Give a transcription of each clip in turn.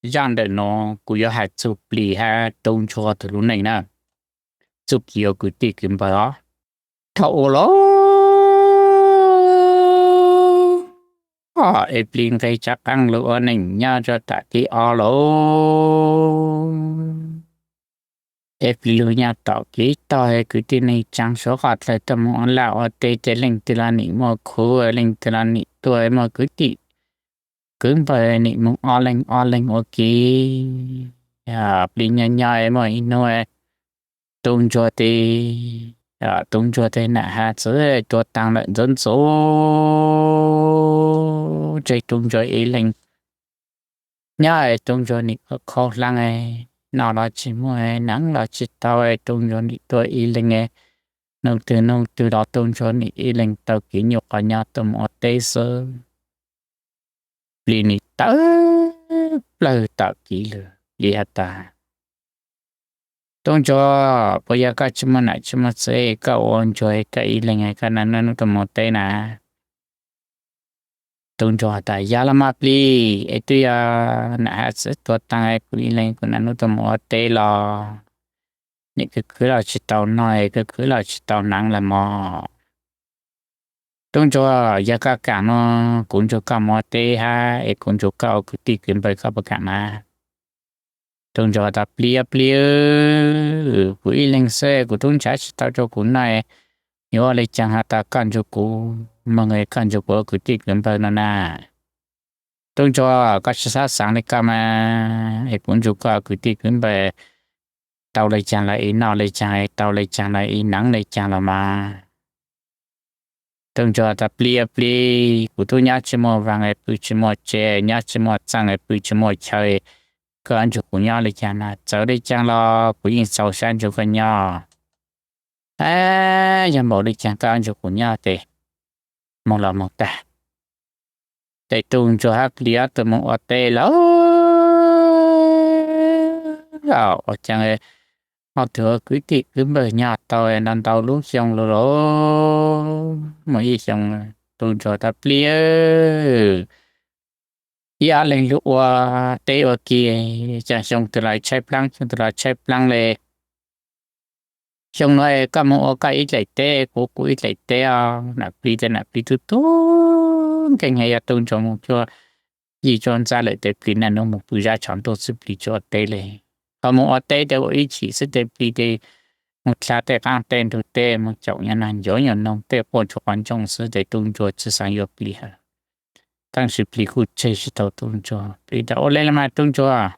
Zaj ntawm no kuv yuav hais txug Plis hab Tub Ntsuag tug lub neej na. Txuj kev ua kwv tij kwv npawg os. Thaum ub lauj, es Plis nqeg tshav qeej lug ua neej nyob rua tam kev ob lauj. Es Plis lug nyob tom kev tog, kwv tij neej tsaa suav qhov dlawg tuaj moog ua laj ua teb, leej twg los nim muaj khuv, leej twg los nim tuaj muaj kwv tij kwv npawg, nim moog ob leeg ob leeg ua ke. Plis nyob nyob muaj ib nub Tub Ntsuag tes, Tub Ntsuag tes nam has txawm tuag taag lawm ntxuav ntxuav tseg Tub Ntsuag ib leeg. Nyob Tub Ntsuag nim khaub hlaab, noj los tsi muaj, naav los tsi tau, Tub Ntsuag nim tuaj ib leeg. Nub twg nub twg los Tub Ntsuag nim ib leeg taug kev nyuj qhov nyob tuaj moog ua teb xwb. Plis nim tawm plawg tom kev lug, Plis has tas, Tub Ntsuag, puas yog koj tsi muaj nam tsi muaj txiv, koj ua ntsuag koj ib leeg koj naj nub tuaj moog ua teb na? Tub Ntsuag has tas, yog los mas Plis, es twb yog nam has txawm tuag taag, kuv ib leeg kuv naj nub tuaj moog ua teb los nim khwv khwv los tsi tau noj, khwv khwv los tsi tau naav los mog. Tub Ntsuag, yog koj kaam no, kuv nrug koj moog ua teb hab es kuv nrug koj ua kwv tij kwv npawg, koj puas kaam na? Tub Ntsuag tas, Plis, Plis, kuv ib leeg xwb, kuv tub ntshav tsi tau rua kuv noj, yuav ua le caag has tas koj nrug kuv moog, koj nrug kuv ua kwv tij kwv npawg no na? Tub Ntsuag, koj tsi xob xaav le koj mas, es kuv nrug koj kwv tij kwv npawg, tau le caag los ib noj, le caag tau, le caag los ib naav le caag los mas. Tub Ntsuag tas, Plis, Plis, kuv tub nyob tsi muaj vaag, pw tsi muaj tsev, nyob tsi muaj txeej, pw tsi muaj chaw, koj nrug kuv nyob le caag na? Txawm le caag los kuv yeej txaus sab nrug koj nyob. Ab, yog npaum le caag koj nrug kuv nyob tes moog los moog tag. Tes Tub Ntsuag hab Plis ob tug moog ua teb lawm. Ua caag ob tug ua kwv tij kwv npawg nyob tau ntau ntau lub xyoo lug lauj. Muaj ib xyoo Tub Ntsuag tas, Plis, ib ob leeg lug ua teb ua ke, caag xyoo twg los tshaib plaab, xyoo twg los tshaib plaab le. Xyoo nuav koj moog ua koj ib dlaim teb, kuv kuv ib dlaim teb os. Nam Plis tes nam Plis tub tub nkeeg, yog Tub Ntsuag moog cuab yij cuab ntxab lawm tes Plis naj nub moog pw zab tshav ntuj xwb, Plis tsi ua teb le. Ho moog ua teb tes ua ib chim xwb tes Plis tes moog dlha tej qaab tej nrug teb, moog caum nyuas naag ncuav nyuas noog tej quaj ntsuag quas ntsoog xwb tes Tub Ntsuag tsi xaav yuav Plis hab. Tab sis Plis kuj tseg tsi tau Tub Ntsuag. Plis tas, ua le los mas Tub Ntsuag.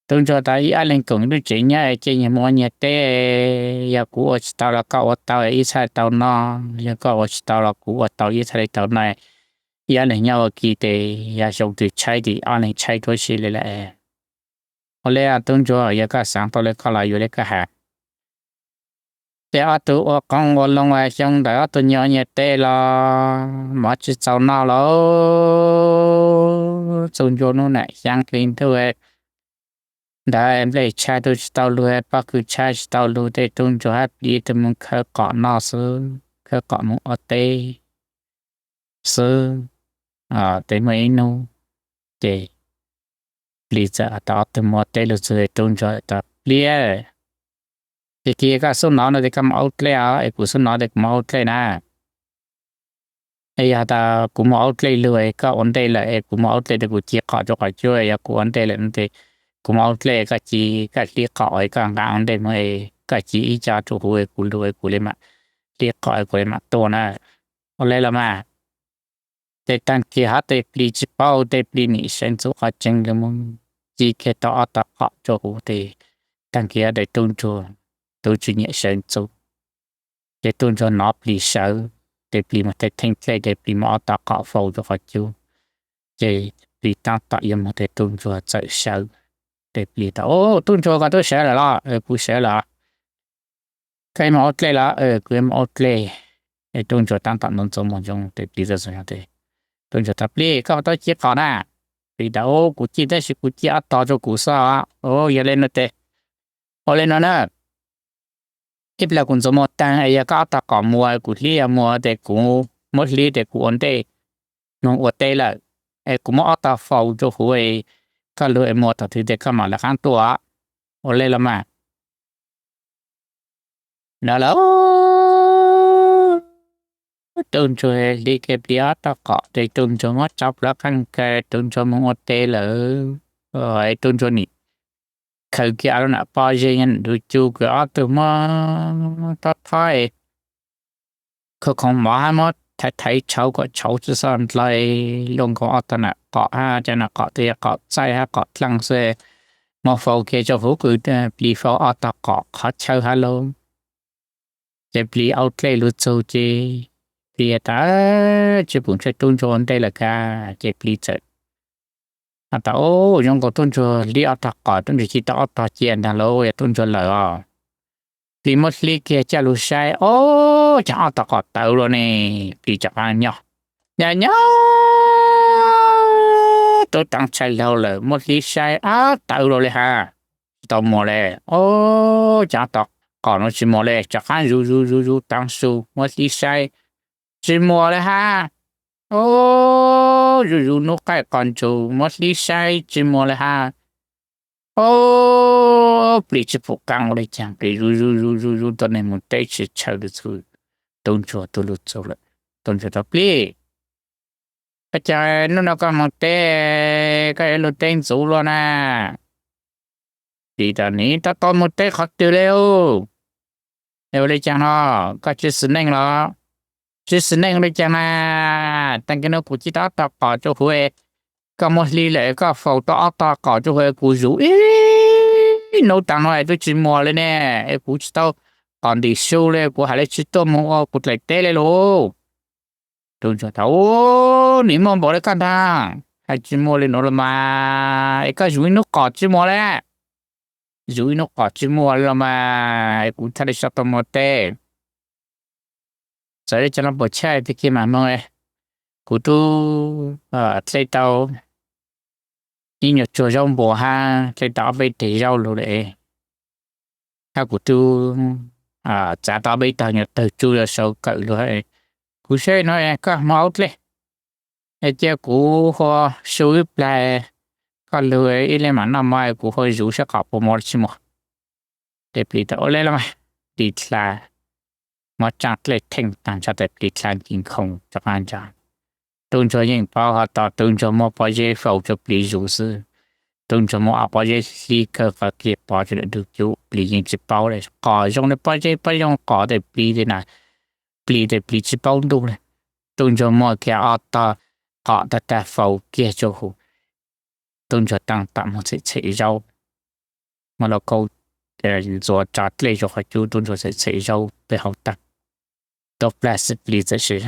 Tub Ntsuag tas, ib ob leeg koom lub tsev nyob ces nyias moog ua nyias teb, yog kuv ua tsi tau los koj ua tau ib txhaj tau noj, yog koj ua tsi tau los kuv ua tau ib txhaj le tau noj. Ib ob leeg nyob ua ke tes yog xyoo twg tshaib tes ob leeg tshaib tuab si le lawm. Ua le Tub Ntsuag, yog koj xaav tau le koj los yuav le koj has. Ces ob tug ua qoob ua loo, xyoo ntawd ob tug nyias ua nyias teb los mov tsis txaus noj lauj. Txuj ncua nub nam xyaav hli ntuj ntawd nplej tshaib tug tsis tau lug, pob kws tshaib tsis tau lug, ces Tub Ntsuag hab Plis tug moog khawb qom noj xwb, khawb qom moog ua teb xwb. Ces muaj ib hnub ces Plis txawm has tas, ob tug moog ua teb lug txug, Tub Ntsuag tas, Plis, ces koj xub nov no ces koj moog aub dlej os, es kuv xub nov tes kuv moog aub dlej na. Es yog tas kuv moog aub dlej lug es koj ua ntej lawm es kuv moog aub dlej tes kuv ci qom rua qhov cub, yog kuv ua ntej lawm no tes kuv moog aub dlej, koj ci, koj hlib qom es koj nqaa ua ntej moog, koj ci ib co rua huv es kuv lug es kuv le maam hlib qom es kuv le maam tuaj na. Ua le los mas. Ces taag kis hab tes Plis tsis paub, tes Plis nim sawv ntxuv qhov tseeb lug moog ci kiag tau ob tog qom rua huv tes taag kis hab tes Tub Ntsuag, Tub tsis nyiam sawv ntxuv. Ces Tub Ntsuag nov Plis sawv, tes Plis moog theej dlej tes Plis muab ob tog qom faus rua qhov cub. Ces Plis taab tom yuav moog tes Tub Ntsuag txawm sawv. Tes Plis tas, Tub Ntsuag, koj tub sawv lawm los? Kuv sawv lawm. Koj yuav moog aub dlej los? Kuv yuav moog aub dlej. Es Tub Ntsuag taab tom ntxuv ntxuv moog ntsoov tes Plis txawm, Tub Ntsuag tas, Plis, koj puas tau ci qom na? Plis tas, Kuv ci tab sis kuv ci ob tog rua kuv xwb os. Yog le no tes, ua le no na, ib plag kuv ntxuv muag taag es yog koj ob tog qom muag, kuv hlib yog muag tes kuv muab hlib tes kuv ua ntej moog ua teb lawm, es kuv muab ob tog faus rua huv, koj lug es mus ua thaum twg tes koj mam lawv qaab tuaj. Ua le los mas. No lawm, tub ntsuag hliv kiag plis ob tog qom tes tub ntsuag muab tso plhuav qeej kawg, tub ntsuag moog ua teb lawm. Tub ntsuag nim khaws kiag lub nam pob zeb nyob nruv cub kawg, ob tug muab tob thob khoov khoov mov hab muab thaiv thaiv tshauv kom tshauv tsi txhob ndlai, luaj nkaus ob tog nam qom hab cov nam qom twb yog qom txaij hab qom dlaaj xwb, muab faus kiag rua huv kws plis faus ob tog qom qhov chaw hab lauj. Ces plis aub dlej lug txug ces plis tas tsi pum ntsej tub ntsuag ua ntej lawm kag, ces plis txawm has tas, Ub, zoo nkaus tub ntsuag hliv ob tog qom, tub ntsuag ci tau ob tog cia ntag lauj, yog tub ntsuag lawm os. Plis muab hliv kiag coj lug saib, ob, caag ob tog qom tawv lug ne. Plis rov qaab nyob, nyob nyob tub taav tshais laug lawm, muab hliv saib, ab, tawv lug le hab, tsi tau muas le. Ob, caag ob tog qom nuav tsi muas le, rov qaab zuv zuv zuv zuv taav su muab hliv saib, tsi muas le hab. Ob, zuv zuv nub qaij qos ntsug muab hliv saib tsi muas le hab. Ob, plis tsi pum qaab ua le caag, plis zuv zuv zuv zuv zuv tuab neeg moog teb tsi tshawb lug txug tub ntsuag tug lug txug lawm. Tub ntsuag tas, Plis, koj caag nub no koj moog teb, koj yuav lug teb ntxuv luaj na? Plis tas, Nim tau tau moog teb qhov twg le? Ua le caag no, koj tsi xwm neej los? Tsi xwm neej ua le caag na? Taag kis nuav kuv ci tau ob tog qom rua huv, koj muab hliv lawm koj faus tau ob tog qom rua huv, kuv zuv ib nub taag nuav es tub tsi muas le ne, es kuv tsi tau qom ntim su le, kuv has le tsi tuaj moog ua kuv dlaim teb le lauj. Tub ntsuag tas, Ub, nim muaj npaum le koj ntaag, has tsi muas le nuav los mas, es koj zuv ib nub qom tsi muas le? Zuv ib nub qom tsi muas le los mas, es kuv txhaj le tsi tau moog teb. Txawm le caag los puam chaj, tag kis mam moog. Kuv tub dlej tau ib nyuag tsuag zaub npua hab dlej tau ob peb teg zaub lug le, hab kuv tub txav tau ob peb tog nyuag tawg tsub yuav sau kawm lug. Kuv saib no koj moog aub dlej, es cia kuv ua su ib plag, koj lug ib leeg mam noj mov, kuv ua zuv saib qom puas mos tsi mos. Ces plis tas, Ua le los mas. Plis dlha, muab tsaaj dlej theej taag nrho tes plis dlha nkig nkhoos rov qaab ntsa. Tub ntsuag yeej paub hov tas tub ntsuag muab pob zeb faus rua plis zuv xwb. Tub ntsuag muab ob pob zeb hliv kawg qhov kiag pov rua ntawm ntug cub, plis yeej tsi paub le. Qom zoo le pob zeb, pob zeb zoo qom tes plis le na, plis tes plis tsi paub ntuj le. Tub ntsuag muab kiag ob tog qom tag tag faus kiag rua huv. Tub ntsuag taag tom moog txhem txhem zaub, muab lauj kaub ntxuav tso dlej rua qhov cub, tub ntsuag txhem txhem zaub peg hauv taag. Tau plag xwb plis txawm sim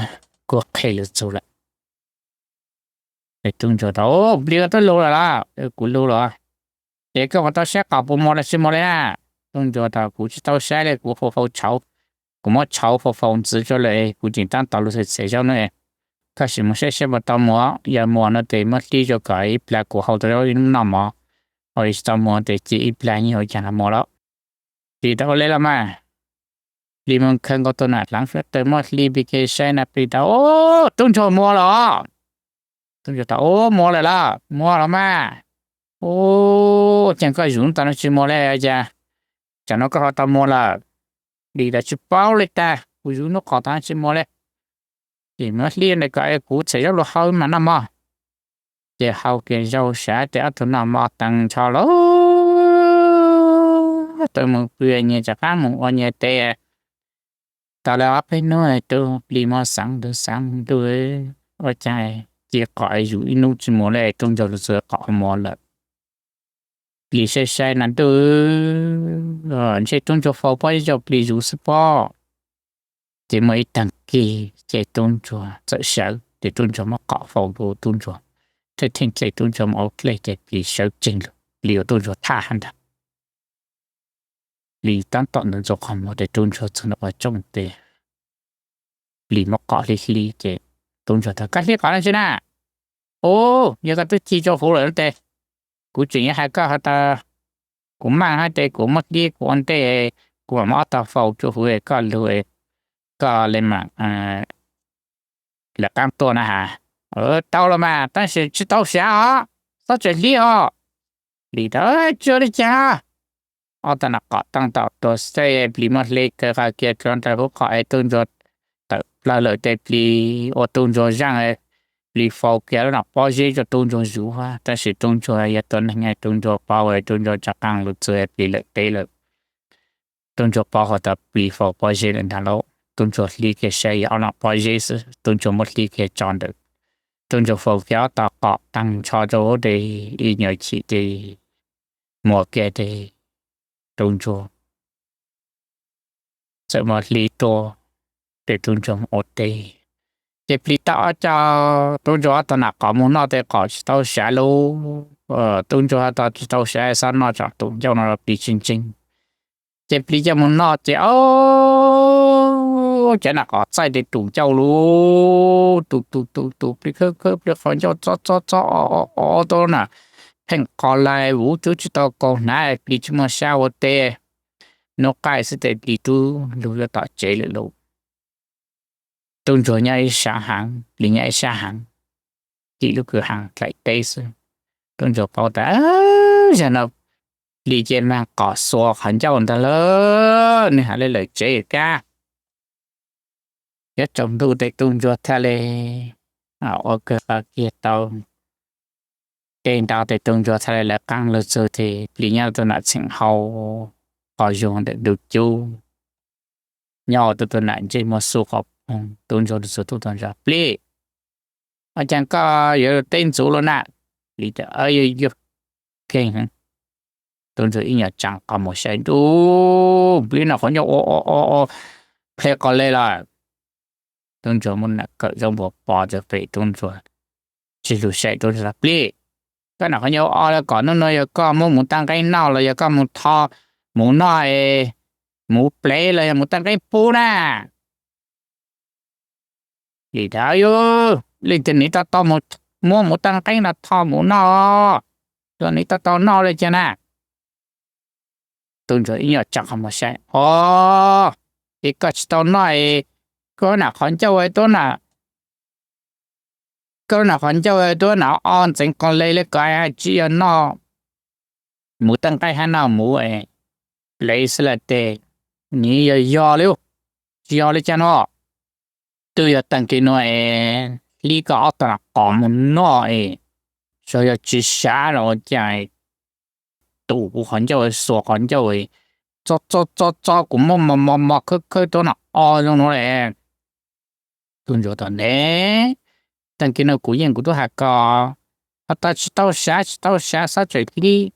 kuag qhe lug txug lawm. Tub ntsuag tas, Plis, koj tub lug lawm los? Kuv lug lawm. Es koj puas tau saib qom puas mos los tsi mos le na? Tub ntsuag tas, Kuv tsi tau saib le, kuv faus faus tshauv, kuv muab tshauv faus faus ntxiv rua lawm, kuv tseem taab tom lug txhem txhem zaub no. Koj sim mus saib saib puas tau mos, yog mos no tes muab hliv rua kom ib plag kuv hau tau zaub noj mov, ho tsi tau mos tes cia ib plag nyob ua caag los mos lawm. Plis tas, Ua le los mas. Plis moog khaws nkaus tug nam hlaav suab tawg muab hliv pig ke saib na, plis tas, Ub, tub ntsuag mos lawm os. Tub ntsuag tas, Ub, mos lawm los? Mos los mas. Ub, caag koj zuv nub tas no tsi mos le, cas tsam no koj ho tau mos lawm? Plis tas, Tsi paub le tag, kuv zuv nub qom tas tsi mos le. Ces muab hliv ntawm kom kuv txhem zaub lug hau mam noj mov. Ces hau kiag zaub sav tes ob tug noj mov teev ntsho lawm, tau moog pw nyias rov qaab moog ua nyias teb. Tas le ob peb nub tub plis moog xaav ntuj xaav ntuj, ua caag ci qom zuv ib nub tsi mos le, tub ntsuag lug txug qom mos lawm. Plis saib saib na ntuj, ntshe tub ntsuag faus pob zeb rua plis zuv xwb pob. Ces muaj ib taag kig ces tub ntsuag txawm sawv, ces tub ntsuag muab qom faus rua tub ntsuag, theej theej dlej tub ntsuag muab aub dlej ces plis sawv tsees lug, plis ua tub ntsuag thaj hab ntag. Plis taab tom ntawd ntxuav qhov muag tes tub ntsuag txug ntawm qhov rooj tes plis muab qom hliv hliv ces tub ntsuag tas, Koj hliv qom dlaab tsi na? Ub, yog koj tub ci rua huv lawm tes kuv tseem yuav has koj has tas kuv maaj hab tes kuv muab hliv kuv ua ntej, kuv mam muab ob tog faus rua huv, koj lug, koj le maam lawv qaab tuaj na has. Tau los mas, tab sis tsi tau sav os, txhob tsam hliv os. Plis tias, Tsis ua li cas. Ob tug nam qom taaj tom tuag xwb, Plis muab hliv kaw qhov kiag rau nraim hub qhov es tub ntsuag tawm plawg lawm ces Plis ua tub ntsuag zeej, Plis faus kiag lub nam pob zeb rau tub ntsuag zuv, tab sis tub ntsuag yog tus neeg, tub ntsuag paub, tub ntsuag tsa qeej lug txug Plis lawm teb lawm. Tub ntsuag paub hais tias Plis faus pob zeb lawm ntag lauj. Tub ntsuag hliv kiag saib yog ob nam pob zeb xwb, tub ntsuag muab hliv kiag tso ntawm, tub ntsuag faus kiag ob tug qom taaj ntsho rau hauv tes ib nyuag chim tes muag kiag tes tub ntsuag txawm muab hliv tuaj, ces tub ntsuag mus ua teb. Ces Plis tau ob co tub ntsuag ob tug nam qom mus noj tes qom tsis tau siav lauj. Tub ntsuag hais tias tsis tau siav, xob noj tsam tus ncauj no los Plis tsis ntseeg. Ces Plis coj mus noj ces o, cov nam qom txaij tes tus ncauj lauj, tus tus tus tus Plis khawb khawb Plis qhov ncauj txob txob txob o o o tuaj na, pheej qos lais vuv twb tsis tau kaus hnav, Plis tsis muaj sab ua teb. Hnub qaij xwb tes Plis twb lug yuav tom tsev lawm lauj. Tub ntsuag nyob ib sab heev, Plis nyob ib sab heev, tim lub kwj ha dlaim teb xwb. Tub ntsuag paub tas zag no Plis ces mag qom xuas qhov ncauj ntag lauj, nws hais li lawm tsev kab. Yuav tsaus ntuj tes tub ntsuag thiaj li ua kawg qhov kiag tau tej ntau tes tub ntsuag thiaj li lawv qeej lug txug tes Plis nyob tus nam txheem hau qhov zug ntawm ntug cub, nyob ua tus tus nam ntsej muag xu qhov poog, tub ntsuag lug txug tub ntsuag, Plis, ua cas koj yuav teb ntxuv lug na? Plis tias, Yog, yog, kheej. Tub ntsuag ib nyuag tsa qhov muag saib, Ntuj, Plis no qhov ncauj o o o o, plhe qos le lawm. Tub ntsuag muab nam kawm zaub npua pov rau pem, tub ntsuag tsis lug saib, tub ntsuag tias, Plis, koj nam qhov ncauj o le kom hnub no yog koj muab muv tag nqeeb noj los yog koj mus tho muv noj, muv plev los yog muv tag nqeeb pub na? Plis tias, Yog, leej twg nws tau tau muab muv tag nqeeb los tho muv noj, yog nws tau tau noj li cas na? Tub ntsuag ib nyuag tsa qhov muag saib, O, es koj tsis tau noj es koj nam qhov ncauj tuab na, koj nam qhov ncauj tuab na o ntxeev qos le li ko, tsis yog noj muv tag nqeeb hab noj muv plev xwb las tes, nws yog yog li, tsis yog li cas no. Twb yog tag kis no es hlib koj ob tug nam qos mus noj es, tsuas yog tsis sav los ua cas tus kuv qhov ncauj xuas qhov ncauj txob txob txob txob kuv muab mos mos mos khawb khawb tuab na o zoo no le. Tub ntsuag tias, Ne, tag kis no kuv yeej kuv tub has koj, has tas tsis tau sav tsis tau sav, xob tseem hlib,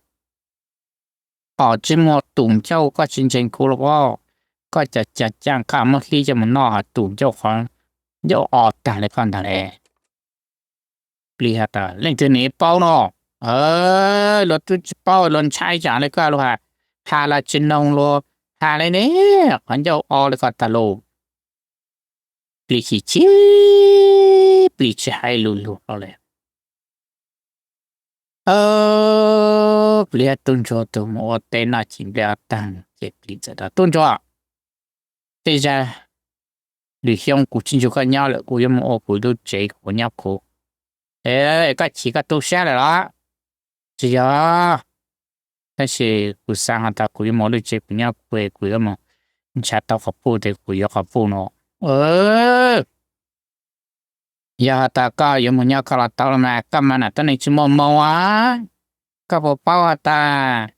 qos tsis muag tus ncauj koj tsis ntseeg kuv los as, koj cas cas cas koj muab hlib coj mus noj tus ncauj qhov ncauj o tag li koj ntag le. Plis has tas, Leej twg nws paub no? Luag twb tsis paub, luag ntshai tsam li koj lug has, has los tsis noog luag, has li ne, qhov ncauj o li koj tag lug. Plis chim chim, Plis tsis hais lus lug hlo li. Plis hab tub ntsuag tug mus ua teb noj chim nplej ob taag ces Plis txawm tas, Tub ntsuag, tej zag lwm xyoo kuv tsis nrug koj nyob lawm, kuv yuav mus ua kuv lub tsev kuv nyob kuv. Es koj chim koj tu sab lawm los? Tsis yog, tab sis kuv xav has tas kuv yuav mus ua lub tsev kuv nyob kuv, kuv yuav mus ntshaw tau qhov puj tes kuv yuav qhov puj no. Yog has tas koj yuav mus nyob koj los tau los mas, koj mas nam tuab neeg tsis muaj moo a. Koj puas paub has tas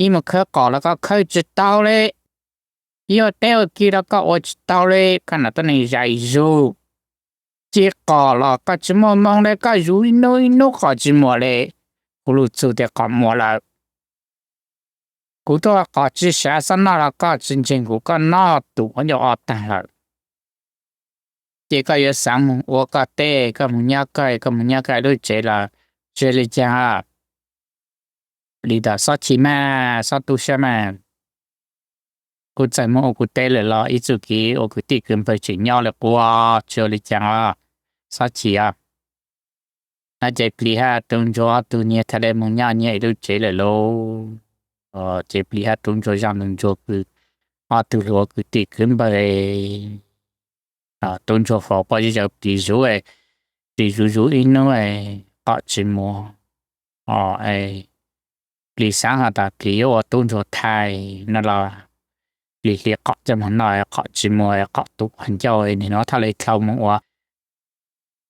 ib mus khawb qos los koj khawb tsis tau li, ib ua teb ua ki los koj ua tsis tau li, koj nam tuab neeg zais zug. Ci qos los koj tsis muaj moo li, koj zuv ib nub ib nub qos tsis muag li. Kuv lug txug tes qos muag lawm. Kuv tuaj qos tsis sav xob noj los koj tsis ntseeg kuv, koj noj tus qhov ncauj o taag lawm. Ces koj yuav xaav mus ua koj teb, koj mus nyob koj, koj mus nyob koj lub tsev los tsis li caag. Plis tas, Xob chim mas, xob tu sab mas. Kuv txawm mus ua kuv teb lawm los ib txuj kev ua kwv tij kwv npawg tseem nyob li quas, tsis ua li caag os, xob chim os. No ces Plis hab tub ntsuag ob tug nyias txhad le mus nyob nyias ib lub tsev lawm lauj. Ces Plis hab tub ntsuag zaaj ntug ntsuag kws ob tug lug ua kwv tij kwv npawg. Tub ntsuag faus pob zeb rau Plis zuv, Plis zuv zuv ib nub qos tsis muag, o, Plis xaav has tas Plis yuav ua tub ntsuag thais no los Plis hliv qom coj moog noj, qom tsi muag, qom tu qhov ncauj, nwg nuav thaj le dlhau moog ua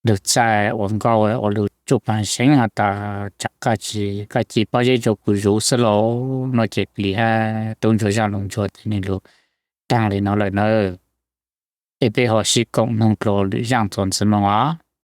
lug txaij ua nkauj ua lug tsuj paag seev has tas tsam koj tsi, koj ci pob zeb rua kuv zuv xwb lauj no. Ces Plis hab tub ntsuag zaaj lug ntsuag ces nwg lug taag le nuav lawm nawb. Es peb ho sib koom noog dlua lwm zaaj txuas ntxiv moog os.